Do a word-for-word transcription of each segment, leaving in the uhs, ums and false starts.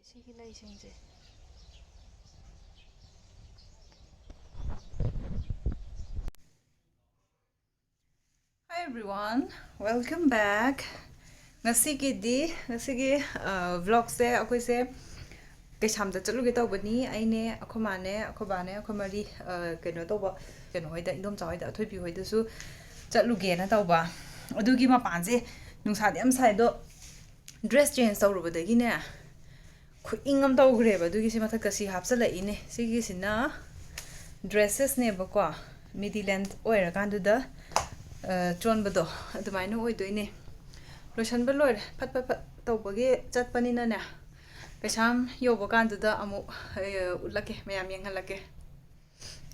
ꯁꯤꯒꯤ ꯂꯩꯁꯤꯡꯁꯦ꯫ Hi everyone, welcome back. ꯉꯁꯤꯒꯤꯗꯤ, ꯉꯁꯤꯒꯤ, ꯑ, vlogꯁꯦ ꯑꯩꯈꯣꯏꯁꯦ ꯀꯩꯁꯥꯝꯗ ꯆꯠꯂꯨꯒꯦ ꯇꯧꯕꯅꯤ꯫ ꯑꯩꯅꯦ, ꯑꯩꯈꯣꯏ ꯃꯥꯅꯦ, ꯑꯩꯈꯣꯏ ꯕꯥꯅꯦ, ꯑꯩꯈꯣꯏ ꯃꯔꯤ, ꯑ, ꯀꯩꯅꯣ ꯇꯧꯕ, ꯀꯩꯅꯣ ꯍꯣꯏꯗ, ꯏꯟꯗꯣꯝꯆꯥ ꯍꯣꯏꯗ, ꯑꯊꯣꯏꯕꯤ ꯍꯣꯏꯗꯁꯨ ꯆꯠꯂꯨꯒꯦꯅ ꯇꯧꯕ꯫ ꯑꯗꯨꯒꯤ ꯃꯄꯥꯟꯁꯦ ꯅꯨꯡꯁꯥꯗꯤ ꯌꯥꯝ ꯁꯥꯏ, ꯑꯗꯣ dress change ꯇꯧꯔꯨꯕꯗꯒꯤꯅꯦ, ꯈꯨꯏꯪ ꯑꯃ ꯇꯧꯈ꯭ꯔꯦꯕ꯫ ꯑꯗꯨꯒꯤ ꯁꯤ ꯃꯊꯛꯇ ꯁꯤ ꯍꯥꯞꯆꯜꯂꯛꯏꯅꯦ꯫ ꯁꯤꯒꯤꯁꯤꯅ dressesꯅꯦꯕꯀꯣ, midi length ꯑꯣꯏꯔꯀꯥꯟꯗꯨꯗ, ꯑ, ꯆꯣꯟꯕꯗꯣ ꯑꯗꯨꯃꯥꯏꯅ ꯑꯣꯏꯗꯣꯏꯅꯦ꯫ ꯂꯣꯏꯁꯟꯕ ꯂꯣꯏꯔꯦ꯫ ꯐꯠ ꯐꯠ ꯐꯠ ꯇꯧꯕꯒꯤ ꯆꯠꯄꯅꯤꯅꯅꯦ, ꯀꯩꯁꯥꯝ ꯌꯧꯕ ꯀꯥꯟꯗꯨꯗ ꯑꯃꯨꯛ, ꯑ, ꯎꯠꯂꯛꯀꯦ, ꯃꯌꯥꯝ ꯌꯦꯡꯍꯜꯂꯛꯀꯦ꯫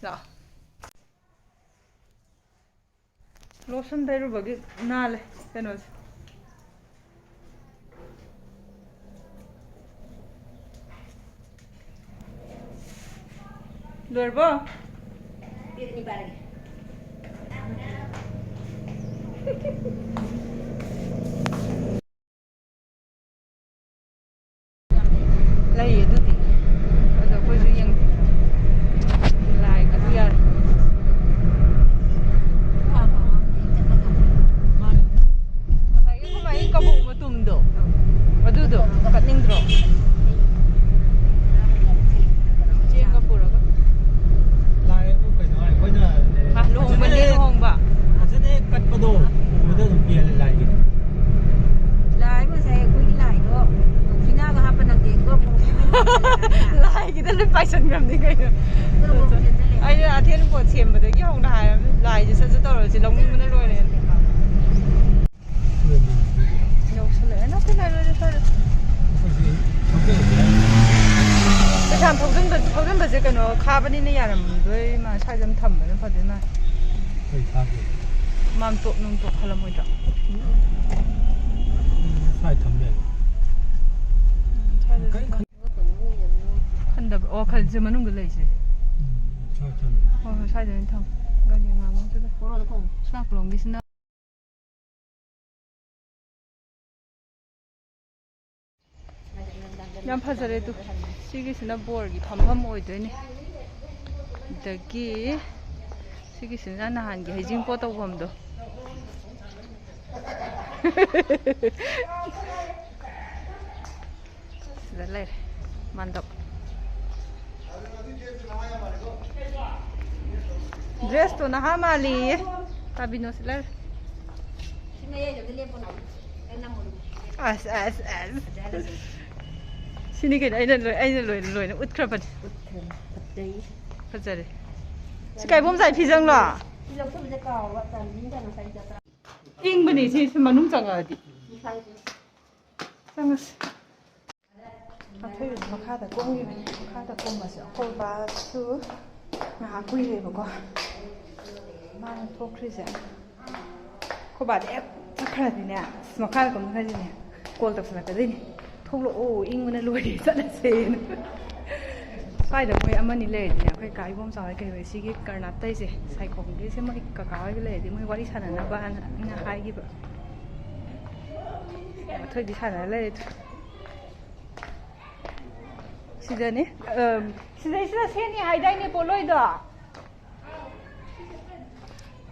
ꯂꯥꯛꯑꯣ꯫ Lotion ꯇꯩꯔꯨꯕꯒꯤ ꯅꯥꯜꯂꯦ ꯀꯩꯅꯣꯁꯦ꯫ ꯂꯣꯏꯔꯕꯣ? ꯂꯩꯌꯦ ꯑꯗꯨꯗꯤ꯫ ꯑꯗꯣ ꯑꯩꯈꯣꯏꯁꯨ ꯌꯦꯡ-, ꯂꯥꯏ ꯑꯗꯨ ꯌꯥꯔꯦ꯫ ꯉꯁꯥꯏꯒꯤ ꯑꯩꯈꯣꯏ ꯃꯥꯒꯤ ꯀꯕꯣꯛ ꯃꯇꯨꯝꯗꯣ, ꯑꯗꯨꯗꯣ ꯀꯠꯅꯤꯡꯗ꯭ꯔꯣ? ꯆꯦꯡꯒ ꯄꯨꯔꯒ꯫ ꯂꯥꯏ ꯑꯗꯨ ꯀꯩꯅꯣ, ꯑꯩꯈꯣꯏꯅ ꯃꯥ ꯂꯨꯍꯣꯡꯕꯅꯦ, ꯐꯖꯅ ꯍꯦꯛ, ꯂꯨꯍꯣꯡꯕ꯫ ꯐꯖꯅ ꯍꯦꯛ ꯀꯠꯄꯗꯣ ꯎꯕꯗ ꯑꯗꯨꯝ ꯄꯦꯜꯂꯦ ꯂꯥꯏꯒꯤꯗꯤ꯫ ꯂꯥꯏ ꯉꯁꯥꯏ ꯑꯩꯈꯣꯏꯒꯤ ꯂꯥꯏꯗꯣ ꯎꯆꯤꯅꯥꯒ ꯍꯥꯞꯄ ꯅꯪꯗꯦ, ꯒ꯭ꯔꯣꯛ ꯒ꯭ꯔꯣꯛ ꯆꯦꯟꯖꯜꯂꯦ꯫ ꯂꯥꯏꯒꯤꯗ ꯂꯣꯏ ꯄꯥꯏꯁꯟꯈ꯭ꯔꯕꯅꯤ ꯀꯩꯅꯣ꯫ ꯒ꯭ꯔꯣꯛ ꯒ꯭ꯔꯣꯛ ꯆꯦꯟꯖꯜꯂꯦ꯫ ꯑꯩꯅ ꯑꯊꯦꯟ ꯄꯣꯠ ꯁꯦꯝꯕꯗꯒꯤ ꯍꯧꯅ ꯍꯥꯏꯔꯕꯅꯤ, ꯂꯥꯏꯁꯦ ꯁꯠ ꯁꯠ ꯇꯧꯔꯁꯤ, ꯂꯧꯅꯤꯡꯕꯅ ꯂꯣꯏꯔꯦ꯫ ꯌꯧꯁꯜꯂꯛꯑꯦ꯫ ꯅꯠꯇꯦ, ꯂꯥꯏ ꯂꯣꯏꯔꯦ ꯁ꯭ꯋꯥꯏꯗ꯫ ꯀꯩꯁꯥꯝ ꯊꯧꯖꯤꯟꯕ-, ꯊꯧꯖꯤꯟꯕꯁꯦ ꯀꯩꯅꯣ ꯈꯥꯕꯅꯤꯅ ꯌꯥꯔꯝꯗꯣꯏ ꯃꯥ, ꯁ꯭ꯋꯥꯏꯗ ꯑꯗꯨꯝ ꯊꯝꯕꯅ ꯐꯗꯣꯏ ꯃꯥ꯫ ꯀꯩ ꯈꯥꯒꯦ? ꯃꯥꯝꯇꯣꯞ ꯅꯨꯡꯇꯣꯞ ꯈꯜꯂꯝꯃꯣꯏꯗ꯭ꯔꯣ? ꯁ꯭ꯋꯥꯏ ꯊꯝ ꯌꯥꯏ꯫ ꯎꯝ, ꯁ꯭ꯋꯥꯏꯗꯁꯨ ꯀꯩꯝ ꯊꯝ-, ꯈꯟ- ꯈꯟꯗꯕ-, ꯑꯣ, ꯈꯜ-, ꯁꯤ ꯃꯅꯨꯡꯗ ꯂꯩꯁꯦ꯫ ꯎꯝ, ꯁ꯭ꯋꯥꯏ ꯊꯝ ꯌꯥꯏ꯫ ꯍꯣꯏ, ꯍꯣꯏ, ꯁ꯭ꯋꯥꯏꯗ ꯑꯣꯏꯅ ꯊꯝꯃꯣ꯫ ꯒꯥꯔꯤ ꯉꯥꯡꯕ ꯑꯝꯇꯗ꯫ ꯁꯣꯔꯥꯠꯂꯣꯝꯒꯤꯁꯤꯅ ꯌꯥꯝ ꯐꯖꯔꯦ ꯑꯗꯨ꯫ ꯁꯤꯒꯤꯁꯤꯅ ꯕꯣꯔꯒꯤ ꯐꯝꯐꯝ ꯑꯣꯏꯗꯣꯏꯅꯦ꯫ ꯑꯗꯒꯤ ꯁꯤꯒꯤꯁꯤꯅ ꯅꯍꯥꯟꯒꯤ ꯍꯩꯖꯤꯡꯄꯣꯠ ꯇꯧꯐꯝꯗꯣ꯫ ꯁꯤꯗ ꯂꯩꯔꯦ ꯃꯥꯟꯗꯞ꯫ ꯗ꯭ꯔꯦꯁꯇꯣ ꯅꯍꯥ ꯃꯥꯜꯂꯤꯌꯦ꯫ ꯇꯥꯕꯤꯅꯣ ꯁꯤ ꯂꯩꯔꯦ꯫ ꯑꯁ ꯑꯁ ꯑꯁ꯫ ꯁꯤꯅꯤ ꯀꯩꯅꯣ ꯑꯩꯅ ꯂꯣꯏ ꯑꯩꯅ ꯂꯣꯏꯅ ꯂꯣꯏꯅ ꯎꯠꯈ꯭ꯔꯕꯅꯤ꯫ ꯐꯖꯔꯦ꯫ ꯁꯤ ꯀꯥꯏꯕꯣꯝ ꯆꯥꯏ ꯐꯤꯖꯪꯂꯣ? ꯏꯪꯕꯅꯤ ꯁꯤ ꯁꯤ ꯃꯅꯨꯡ ꯆꯪꯉꯛꯑꯗꯤ꯫ ꯆꯪꯉꯁꯤ꯫ ꯑꯊꯣꯏꯕꯤꯗꯤ ꯃꯈꯥꯗ ꯀꯨꯝꯈꯤꯕꯅꯤ꯫ ꯃꯈꯥꯗ ꯀꯨꯝꯕꯁꯦ ꯑꯩꯈꯣꯏ ꯕꯥꯁꯨ ꯉꯥꯏꯍꯥꯛ ꯀꯨꯏꯔꯦꯕꯀꯣ ꯃꯥꯅ ꯊꯣꯛꯈ꯭ꯔꯤꯁꯦ꯫ ꯑꯩꯈꯣꯏ ꯕꯥꯗꯤ ꯍꯦꯛ ꯆꯠꯈ꯭ꯔꯗꯤꯅꯦ, ꯑꯁ, ꯃꯈꯥꯗ ꯀꯨꯝꯈ꯭ꯔꯗꯤꯅꯦ ꯀꯣꯜ ꯇꯧꯁꯜꯂꯛꯀꯗꯣꯏꯅꯤ, "ꯊꯣꯛꯂꯛꯑꯣ, ꯏꯪꯕꯅ ꯂꯣꯏꯔꯦ, ꯆꯠꯂꯁꯦꯅ"꯫ ꯁ꯭ꯋꯥꯏꯗ ꯃꯣꯏ ꯑꯃꯅꯤ ꯂꯩꯔꯗꯤꯅꯦ, ꯑꯩꯈꯣꯏ ꯀꯥ ꯏꯕꯣꯝꯆꯥ ꯍꯣꯏ ꯀꯩ ꯍꯣꯏ ꯁꯤꯒꯤ ꯀꯔꯅꯥꯠꯇꯩꯁꯦ ꯁꯥꯏꯈꯣꯡꯒꯤꯁꯦ ꯃꯣꯏ ꯀꯀꯥ ꯍꯣꯏꯒ ꯂꯩꯔꯗꯤ ꯃꯣꯏ ꯋꯥꯔꯤ ꯁꯥꯟꯅꯅꯕꯅ ꯑꯩꯅ ꯍꯥꯏꯈꯤꯕ꯫ ꯑꯊꯣꯏꯗꯤ ꯁꯥꯟꯅꯔ ꯂꯩꯔꯦ꯫ ꯁꯤꯗꯅꯤ꯫ ꯑꯝ, ꯁꯤꯗꯩꯁꯤꯗ ꯁꯦꯠꯅꯤ ꯍꯥꯏꯗꯥꯏꯅꯦ ꯄꯣꯠꯂꯣꯏꯗꯣ?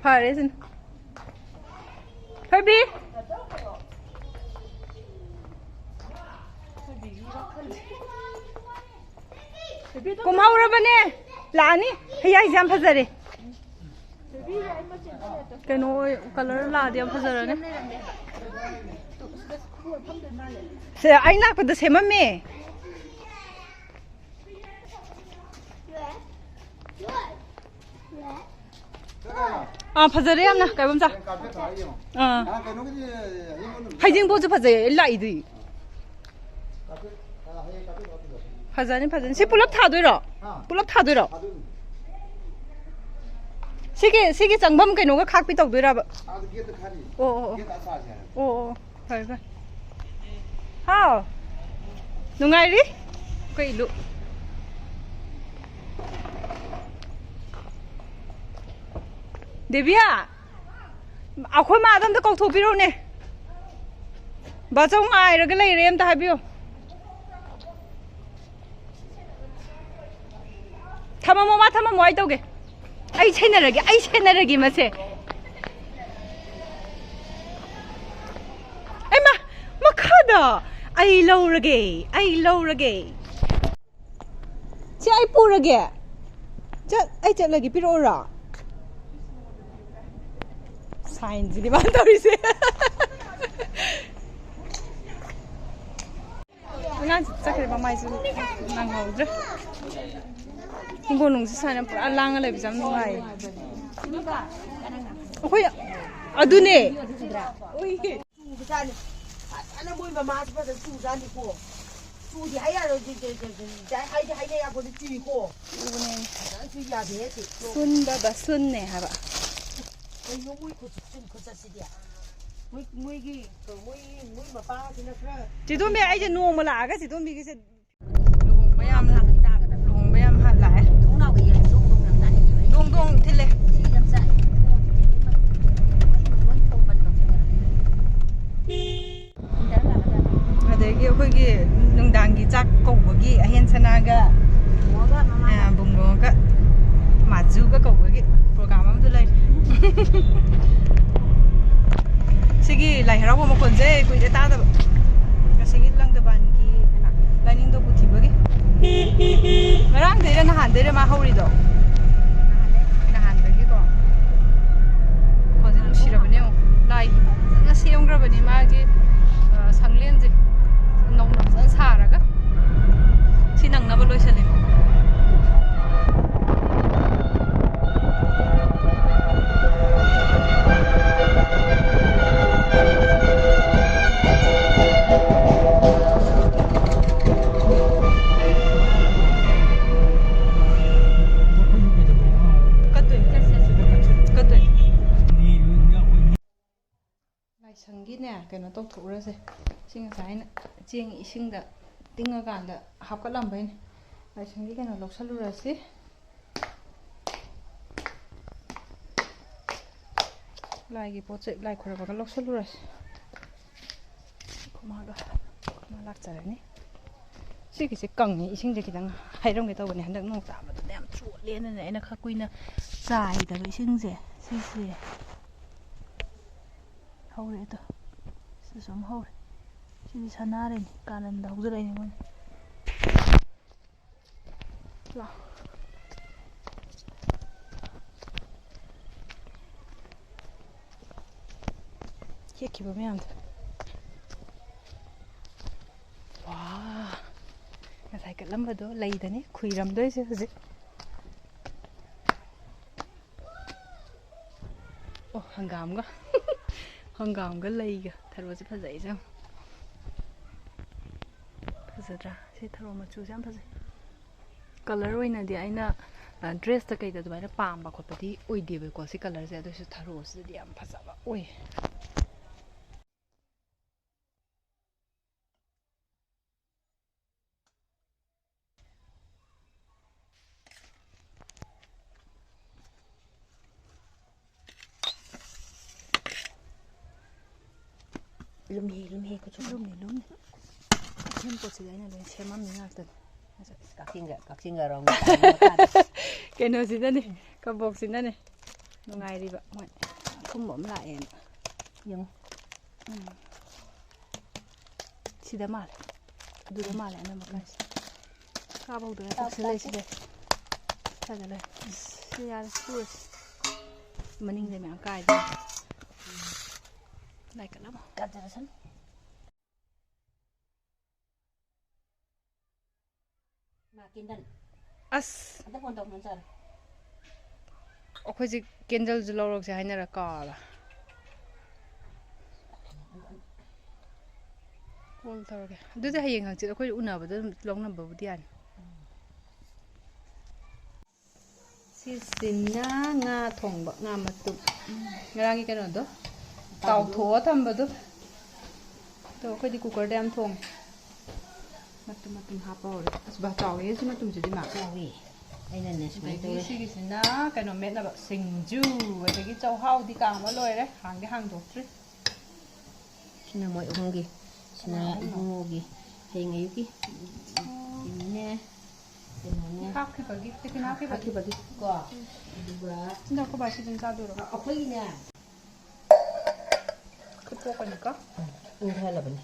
ꯐꯔꯦ ꯁꯤꯅ꯫ ꯊꯣꯏꯕꯤ! ꯀꯨꯝꯍꯧꯔꯕꯅꯦ꯫ ꯂꯥꯛꯑꯅꯤ꯫ ꯍꯩꯌꯥꯏꯁꯦ ꯌꯥꯝ ꯐꯖꯔꯦ꯫ ꯀꯩꯅꯣ ꯑꯣꯏ, ꯀꯂꯔ ꯂꯥꯛꯑꯗꯤ ꯌꯥꯝ ꯐꯖꯔꯅꯤ꯫ ꯁꯦ, ꯑꯩ ꯂꯥꯛꯄꯗ ꯁꯦꯝꯃꯝꯃꯦ꯫ ꯑꯥ, ꯐꯖꯔꯦ ꯌꯥꯝꯅ, ꯀꯥꯏꯕꯝꯆꯥ꯫ ꯑꯥ꯫ ꯍꯩꯖꯤꯡꯄꯣꯠꯁꯨ ꯐꯖꯩ, ꯑꯩ ꯂꯥꯛꯏꯗꯨꯏ꯫ ꯐꯖꯅꯤ, ꯐꯖꯅꯤ꯫ ꯁꯤ ꯄꯨꯂꯞ ꯊꯥꯗꯣꯏꯔꯣ? ꯄꯨꯂꯞ ꯊꯥꯗꯣꯏꯔꯣ? ꯁꯤꯒꯤ, ꯁꯤꯒꯤ ꯆꯪꯐꯝ ꯀꯩꯅꯣꯒ ꯈꯥꯛꯄꯤ ꯇꯧꯗꯣꯏꯔꯕ? ꯑꯣ, ꯑꯣ, ꯑꯣ꯫ ꯑꯣ, ꯑꯣ꯫ ꯐꯔꯦ, ꯐꯔꯦ꯫ ꯍꯥꯎ꯫ ꯅꯨꯡꯉꯥꯏꯔꯤ? ꯑꯩꯈꯣꯏ ꯏꯂꯨ꯫ ꯗꯦꯕꯤꯌꯥ, ꯑꯩꯈꯣꯏ ꯃꯥꯗ ꯑꯝꯇ ꯀꯧꯊꯣꯛꯄꯤꯔꯛꯎꯅꯦ꯫ ꯕꯥꯆꯧ ꯉꯥꯏꯔꯒ ꯂꯩꯔꯦ, ꯑꯝꯇ ꯍꯥꯏꯕꯤꯌꯨ꯫ ꯊꯝꯃꯝꯃꯣ, ꯃꯥ ꯊꯝꯃꯝꯃꯣ, ꯑꯩ ꯇꯧꯒꯦ꯫ ꯑꯩ ꯁꯦꯟꯅꯔꯒꯦ, ꯑꯩ ꯁꯦꯟꯅꯔꯒꯦ ꯃꯁꯦ꯫ ꯑꯩꯃ, ꯃꯈꯥꯗ꯫ ꯑꯩ ꯂꯧꯔꯒꯦ, ꯑꯩ ꯂꯧꯔꯒꯦ꯫ ꯁꯤ ꯑꯩ ꯄꯨꯔꯒꯦ꯫ ꯆꯠ-, ꯑꯩ ꯆꯠꯂꯒꯦ, ꯄꯤꯔꯛꯎꯔꯣ? ꯁꯥꯏꯟꯁꯤꯗꯤ ꯃꯥꯅ ꯇꯧꯔꯤꯁꯦ꯫ ꯑꯉꯥꯡꯁꯤ ꯆꯠꯈ꯭ꯔꯦ, ꯃꯃꯥꯏꯁꯨ ꯅꯪꯍꯧꯗ꯭ꯔꯦ꯫ ꯍꯤꯡꯒꯣꯜ ꯅꯨꯡꯁꯤ ꯁꯥꯟꯅ ꯄꯨꯔꯥ ꯂꯥꯡꯉ ꯂꯩꯕꯁꯦ ꯌꯥꯝ ꯅꯨꯡꯉꯥꯏꯌꯦ꯫ ꯑꯩꯈꯣꯏ ꯑꯗꯨꯅꯦ꯫ ꯆꯨꯕꯖꯥꯠꯅꯤ꯫ ꯐꯖꯅ ꯃꯣꯏ ꯃꯃꯥꯁꯨ ꯐꯖꯅ ꯆꯨꯖꯥꯠꯅꯤꯀꯣ꯫ ꯆꯨꯗꯤ ꯍꯥꯏ ꯌꯥꯔꯣꯏ, ꯖꯤ-, ꯖꯤ-, ꯖꯤ-, ꯖꯤ-, ꯍꯥꯏꯗꯤ ꯍꯥꯏꯅ ꯌꯥꯄꯣꯠꯇꯦ, ꯆꯨꯏꯀꯣ꯫ ꯆꯨꯕꯅꯦ꯫ ꯐꯖꯅ ꯆꯨꯏ ꯌꯥꯗꯦꯍꯦ ꯁꯤ꯫ ꯁꯨꯟꯕ ꯕꯁꯨꯟꯅꯦ ꯍꯥꯏꯕ꯫ ꯀꯩꯅꯣ ꯃꯣꯏ ꯈꯨꯠ-, ꯆꯨ-, ꯈꯨꯆꯠꯁꯤꯗꯤ꯫ ꯃꯣꯏ, ꯃꯣꯏꯒꯤ, ꯃꯣꯏ, ꯃꯣꯏ ꯃꯄꯥꯁꯤꯅ ꯈꯔ ꯆꯦꯇꯣꯝꯕꯤ, ꯑꯩꯁꯦ ꯅꯣꯡꯃ ꯂꯥꯛꯑꯒ ꯆꯦꯇꯣꯝꯕꯤꯒꯤꯁꯦ ꯂꯨꯍꯣꯡꯕ ꯌꯥꯝ, ꯂꯨꯍꯣꯡꯕ ꯌꯥꯝ ꯍꯜꯂꯛꯑꯦ꯫ ꯊꯣꯡꯅꯥꯎꯒ ꯌꯦꯡꯉ ꯗꯣꯡ ꯗꯣꯡ ꯌꯥꯝ ꯆꯥꯅꯤꯡꯉꯦꯕ ꯑꯩ꯫ ꯗꯣꯡ ꯗꯣꯡ ꯊꯤꯜꯂꯦ꯫ ꯁꯤ ꯌꯥꯝ ꯆꯥꯏ꯫ ꯂꯣꯏ ꯊꯣꯡꯕ ꯂꯧꯁꯟꯈ꯭ꯔꯦ꯫ ꯑꯗꯒꯤ ꯑꯩꯈꯣꯏꯒꯤ ꯅꯨꯡꯗꯥꯡꯒꯤ ꯆꯥꯛ ꯀꯧꯕꯒꯤ ꯑꯍꯦꯟ ꯁꯅꯥꯒ, ꯕꯨꯡꯉꯣꯒ ꯃꯃꯥꯒ꯫ ꯑ, ꯕꯨꯡꯉꯣꯒ ꯃꯥꯖꯨꯒ ꯀꯧꯕꯒꯤ ꯄ꯭ꯔꯣꯒ꯭ꯔꯥꯝ ꯑꯃꯁꯨ ꯂꯩ꯫ ꯁꯤꯒꯤ ꯂꯥꯏ ꯍꯔꯥꯎꯕ ꯃꯈꯣꯟꯁꯦ ꯀꯨꯏꯔꯦ ꯇꯥꯗꯕ꯫ ꯉꯁꯤꯒꯤ ꯂꯪꯗꯕꯥꯟꯒꯤ ꯂꯥꯏꯅꯤꯡꯊꯧ ꯄꯨꯊꯤꯕꯒꯤ꯫ ꯉꯔꯥꯡꯗꯩꯔ ꯅꯍꯥꯟꯗꯩꯔ ꯃꯥ ꯍꯧꯔꯤꯗꯣ? ꯅꯍꯥꯟꯗꯒꯤꯀꯣ꯫ ꯃꯈꯣꯟꯁꯦ ꯅꯨꯡꯁꯤꯔꯕꯅꯦ ꯌꯦꯡꯉꯣ꯫ ꯂꯥꯏꯒꯤ ꯐꯖꯅ ꯁꯦꯝꯈ꯭ꯔꯕꯅꯤ ꯃꯥꯒꯤ, ꯑ, ꯁꯪꯂꯦꯟꯁꯦ꯫ ꯅꯧꯅ ꯐꯖꯅ ꯁꯥꯔꯒ꯫ ꯁꯤ ꯅꯪꯅꯕ ꯂꯣꯏꯁꯜꯂꯦ꯫ ꯀꯠꯇꯣꯏꯅꯤ꯫ ꯀꯠꯇꯣꯏꯅꯤ꯫ ꯂꯥꯏꯁꯪꯒꯤꯅꯦ, ꯀꯩꯅꯣ ꯇꯧꯊꯣꯛꯎꯔꯁꯦ꯫ ꯁꯤ ꯉꯁꯥꯏ ꯑꯩꯅ ꯆꯦꯡ ꯏꯁꯤꯡꯗ ꯇꯤꯡꯉꯀꯥꯟꯗ ꯍꯥꯞꯀꯠꯂꯝꯕꯩꯅꯦ꯫ ꯂꯥꯏꯁꯪꯒꯤ ꯀꯩꯅꯣ ꯂꯧꯁꯜꯂꯨꯔꯁꯤ꯫ ꯂꯥꯏꯒꯤ ꯄꯣꯠ ꯆꯩ ꯂꯥꯏ ꯈꯣꯏꯔꯝꯕꯒ ꯂꯧꯁꯜꯂꯨꯔꯁꯤ꯫ ꯑꯩꯈꯣꯏ ꯃꯥꯒ, ꯑꯩꯈꯣꯏ ꯃꯥ ꯂꯥꯛꯆꯔꯅꯤ꯫ ꯁꯤꯒꯤꯁꯦ ꯀꯪꯉꯦ, ꯏꯁꯤꯡꯁꯦ ꯈꯤꯇꯪ ꯍꯩꯔꯝꯒꯦ ꯇꯧꯕꯅꯦ, ꯍꯟꯗꯛ ꯅꯣꯡ ꯇꯥꯕꯗꯨꯗ ꯌꯥꯝ ꯊ꯭ꯔꯨ ꯃꯣꯠꯂꯦꯅꯅꯦ ꯑꯩꯅ ꯈꯔ ꯀꯨꯏꯅ ꯆꯥꯏꯗꯕ ꯏꯁꯤꯡꯁꯦ꯫ ꯁꯤꯁꯦ ꯍꯧꯔꯦ ꯑꯗꯣ꯫ ꯁꯤꯁꯨ ꯑꯃ ꯍꯧꯔꯦ꯫ ꯁꯤꯗꯤ ꯁꯅꯥꯔꯦꯅꯦ꯫ ꯀꯥꯅꯟꯗ ꯍꯧꯖꯔꯛꯏꯅꯦ ꯃꯣꯏꯅ꯫ ꯂꯥꯎ꯫ ꯍꯦꯛꯈꯤꯕ ꯃꯌꯥꯝꯗꯣ꯫ ꯋꯥ꯫ ꯉꯁꯥꯏ ꯀꯠꯂꯝꯕꯗꯣ ꯂꯩꯗꯅꯤ ꯈꯨꯏꯔꯝꯗꯣꯏꯁꯦ ꯍꯧꯖꯤꯛ꯫ ꯑꯣ, ꯍꯪꯒꯥꯝꯒ꯫ ꯍꯪꯒꯥꯝꯒ ꯂꯩꯒ꯫ ꯊꯔꯣꯁꯦ ꯐꯖꯩꯁꯦ ꯌꯥꯝ꯫ ꯐꯖꯗ꯭ꯔꯥ? ꯁꯤ ꯊꯔꯣ ꯃꯆꯨꯁꯦ ꯌꯥꯝ ꯐꯖꯩ꯫ ꯀꯂꯔ ꯑꯣꯏꯅꯗꯤ ꯑꯩꯅ, ꯑ, ꯗ꯭ꯔꯦꯁꯇ ꯀꯩꯗ ꯑꯗꯨꯃꯥꯏꯅ ꯄꯥꯝꯕ ꯈꯣꯠꯄꯗꯤ ꯑꯣꯏꯗꯦꯕꯀꯣ, ꯁꯤ ꯀꯂꯔꯁꯦ꯫ ꯑꯗꯨ ꯑꯣꯏꯁꯨ ꯊꯔꯣꯁꯤꯗꯗꯤ ꯌꯥꯝ ꯐꯖꯕ ꯑꯣꯏ꯫ ꯂꯨꯝꯃꯤ, ꯂꯨꯝꯃꯤ, ꯈꯨꯠꯁꯨ ꯂꯨꯝꯃꯤ, ꯂꯨꯝꯃꯤ꯫ ꯑꯁꯦꯝ ꯄꯣꯠꯁꯤꯗꯤ ꯑꯩꯅ ꯂꯣꯏ ꯁꯦꯝꯃꯝꯃꯤ ꯉꯥꯛꯇꯅꯤ꯫ ꯀꯛꯆꯤꯡꯒ, ꯀꯛꯆꯤꯡꯒ ꯔꯥꯎꯟ ꯇꯥꯕ ꯃꯈꯥꯗ꯫ ꯀꯩꯅꯣꯁꯤꯅꯅꯦ, ꯀꯕꯣꯛꯁꯤꯅꯅꯦ ꯅꯨꯡꯉꯥꯏꯔꯤꯕ ꯃꯣꯏ꯫ ꯑꯊꯨꯝꯕ ꯑꯃ ꯂꯥꯛꯑꯦꯅ꯫ ꯌꯦꯡꯉꯨ꯫ ꯎꯝ꯫ ꯁꯤꯗ ꯃꯥꯜꯂꯦ꯫ ꯑꯗꯨꯗ ꯃꯥꯜꯂꯦ ꯑꯅꯝꯕ ꯀꯥꯏꯁꯦ꯫ ꯀꯥꯕ ꯍꯧꯗꯣꯔꯦ꯫ ꯇꯥꯎ, ꯇꯧꯁꯜꯂꯦ ꯇꯥꯎ꯫ ꯁꯤꯗ꯫ ꯁ꯭ꯋꯥꯏꯗ ꯂꯩ꯫ ꯁꯤ ꯌꯥꯔꯦ, ꯁꯨꯔꯁꯤ꯫ ꯃꯅꯤꯡꯗ ꯃꯌꯥꯝ ꯀꯥꯏꯗꯅ꯫ ꯂꯥꯏ ꯀꯠꯂꯝꯃꯣ꯫ ꯀꯠꯆꯔꯁꯅꯨ꯫ ꯃꯥ ꯀꯦꯟꯗꯜ꯫ ꯑꯁ꯫ ꯑꯝꯇ ꯐꯣꯟ ꯇꯧ, ꯐꯣꯟ ꯆꯥꯔꯦ꯫ ꯑꯩꯈꯣꯏꯁꯦ ꯀꯦꯟꯗꯜꯁꯨ ꯂꯧꯔꯛꯁꯦ ꯍꯥꯏꯅꯔ ꯀꯥꯎꯔꯦ꯫ ꯀꯣꯜ ꯇꯧꯔꯒꯦ꯫ ꯑꯗꯨꯗꯤ ꯍꯌꯦꯡ ꯍꯪꯆꯤꯠ ꯑꯩꯈꯣꯏ ꯎꯅꯕꯗ ꯑꯗꯨꯝ ꯂꯧꯅꯕꯕꯨꯗꯤ ꯌꯥꯅꯤ꯫ ꯁꯤꯁꯤꯅ ꯉꯥ ꯊꯣꯡꯕ, ꯉꯥ ꯃꯇꯨꯝ꯫ ꯉꯔꯥꯡꯒꯤ ꯀꯩꯅꯣꯗꯣ, ꯇꯥꯎꯊꯣꯛꯑ ꯊꯝꯕꯗꯣ꯫ ꯑꯗꯣ ꯑꯩꯈꯣꯏꯗꯤ ꯀꯨꯀꯔꯗ ꯌꯥꯝ ꯊꯣꯡꯉꯦ꯫ ꯃꯇꯨꯝ ꯃꯇꯨꯝ ꯍꯥꯞꯄ ꯍꯧꯔꯦ꯫ ꯑꯁ, ꯕꯥ, ꯆꯥꯎꯋꯦ ꯁꯤ ꯃꯇꯨꯝꯁꯤꯗꯤ, ꯃꯥ꯫ ꯆꯥꯎꯋꯦ꯫ ꯑꯩꯅꯅꯦ ꯁꯨꯃꯥꯏꯅ ꯑꯗꯒꯤ ꯇꯧꯔꯦ꯫ ꯁꯤꯒꯤꯁꯤꯅ ꯀꯩꯅꯣ ꯃꯦꯠꯅꯕ, ꯁꯤꯡꯖꯨ꯫ ꯑꯗꯒꯤ ꯆꯧꯍꯥꯎꯗꯤ ꯀꯥꯝꯕ ꯂꯣꯏꯔꯦ, ꯍꯥꯡꯗꯤ ꯍꯥꯡꯗꯣꯛꯇ꯭ꯔꯤ꯫ ꯁꯤꯅ ꯃꯣꯏ ꯑꯍꯨꯝꯒꯤ꯫ ꯁꯤꯅ ꯀꯅꯥ ꯑꯍꯨꯝꯅꯣ? ꯏꯕꯨꯡꯉꯣꯒꯤ꯫ ꯍꯌꯦꯡ ꯑꯌꯨꯛꯀꯤ꯫ ꯎꯝ꯫ ꯁꯤꯅꯦ꯫ ꯀꯩꯅꯣꯅꯦ꯫ ꯍꯥꯞꯈꯤꯕꯒꯤ, ꯇꯤꯐꯤꯟ ꯍꯥꯞꯈꯤꯕꯒꯤ꯫ ꯍꯥꯞꯈꯤꯕꯒꯤꯀꯣ꯫ ꯑꯗꯨꯒ ꯁꯤꯅ ꯑꯩꯈꯣꯏ ꯕꯥꯁꯤ ꯑꯗꯨꯝ ꯆꯥꯗꯣꯏꯔꯣ? ꯑꯩꯈꯣꯏꯒꯤꯅꯦ꯫ ꯐꯨꯠꯇꯣꯛꯀꯅꯤꯀꯣ꯫ ꯏꯪꯊꯍꯜꯂꯕꯅꯦ꯫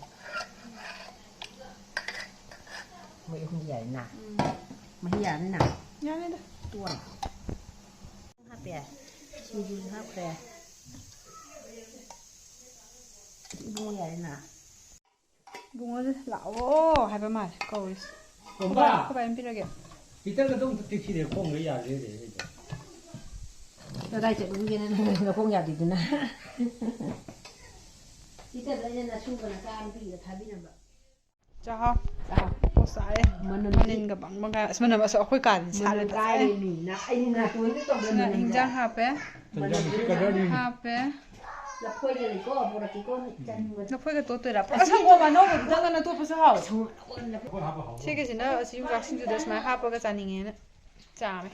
ꯃꯣꯏ ꯑꯍꯨꯝꯒꯤ ꯌꯥꯔꯦꯅ꯫ ꯃꯍꯤ ꯌꯥꯔꯅꯤꯅ꯫ ꯌꯥꯅꯤꯗ꯫ ꯇꯣꯛꯑꯣ꯫ ꯍꯥꯞꯄꯦ꯫ ꯁꯤꯡꯖꯨ ꯍꯥꯞꯈ꯭ꯔꯦ꯫ ꯏꯕꯨꯡꯉꯣ ꯌꯥꯔꯦꯅ꯫ ꯏꯕꯨꯡꯉꯣꯁꯦ ꯂꯥꯛꯑꯣ ꯍꯥꯏꯕ ꯃꯥꯜꯂꯦ ꯀꯧꯔꯤꯁꯦ꯫ ꯇꯣꯝꯕ! ꯑꯩꯈꯣꯏ ꯕꯥ ꯑꯃ ꯄꯤꯔꯒꯦ꯫ ꯍꯤꯇꯔꯒꯗꯣ ꯑꯝꯇ ꯇꯦꯛꯁꯤꯜꯂꯦ, ꯈꯣꯡꯒ ꯌꯥꯗ꯭ꯔꯦ ꯍꯧꯖꯤꯛ꯫ ꯀꯗꯥꯏ ꯆꯠꯂꯨꯒꯦꯅ ꯅꯪ ꯅꯈꯣꯡ ꯌꯥꯗ꯭ꯔꯤꯗꯨꯅ? ꯍꯤꯇꯔꯗꯣ ꯑꯩꯅ ꯅꯁꯨꯒ ꯅꯆꯥ ꯅꯨꯄꯤꯒ ꯊꯥꯕꯤꯔꯝꯕ꯫ ꯆꯥꯍꯥꯎ꯫ ꯆꯥꯍꯥꯎ꯫ ꯑꯣ ꯆꯥꯔꯦ꯫ ꯃꯅꯝꯗꯤ ꯃꯅꯤꯟꯒ ꯕꯪ ꯕꯪ ꯀꯥꯏ꯫ ꯑꯁ ꯃꯅꯝ ꯑꯁ ꯑꯩꯈꯣꯏ ꯀꯥꯗꯤ ꯃꯅꯝ ꯁꯥꯠꯂꯦ ꯐꯖꯅ꯫ ꯀꯥꯏꯔꯦꯃꯤ꯫ ꯅ-, ꯑꯩ ꯅꯥꯇꯣꯟꯗꯤ ꯇꯧꯗꯦ ꯁꯤꯅ ꯃꯅꯝꯁꯦ꯫ ꯍꯤꯟꯖꯥꯡ ꯍꯥꯞꯄꯦ꯫ ꯇꯟꯖꯥ ꯃꯁꯤ ꯀꯗꯔꯅꯤ꯫ ꯍꯥꯞꯄꯦ꯫ ꯂꯐꯣꯏꯒ ꯂꯩꯀꯣ, ꯄꯨꯔꯛꯀꯦꯀꯣ, ꯆꯥꯅꯤꯡꯕꯗꯣ꯫ ꯂꯐꯣꯏꯒ ꯇꯣꯠꯇꯣꯏꯔꯥ? ꯑꯁ ꯁꯪꯒꯣꯝ ꯑꯅꯧꯕꯗꯨꯗꯪꯒ ꯇꯣꯠꯄꯁꯨ ꯍꯥꯎꯋꯦ꯫ ꯁꯪꯒꯣꯝ ꯑꯅꯧꯕ ꯂꯐꯣꯏ꯫ ꯍꯥꯞꯄ ꯍꯥꯎ꯫ ꯁꯤꯒꯤꯁꯤꯅ ꯑꯁꯤ ꯌꯣꯡꯆꯥꯛ ꯁꯤꯡꯖꯨꯗ ꯁꯨꯃꯥꯏꯅ ꯍꯥꯞꯄꯒ ꯆꯥꯅꯤꯡꯉꯦꯅ ꯆꯥꯔꯦ꯫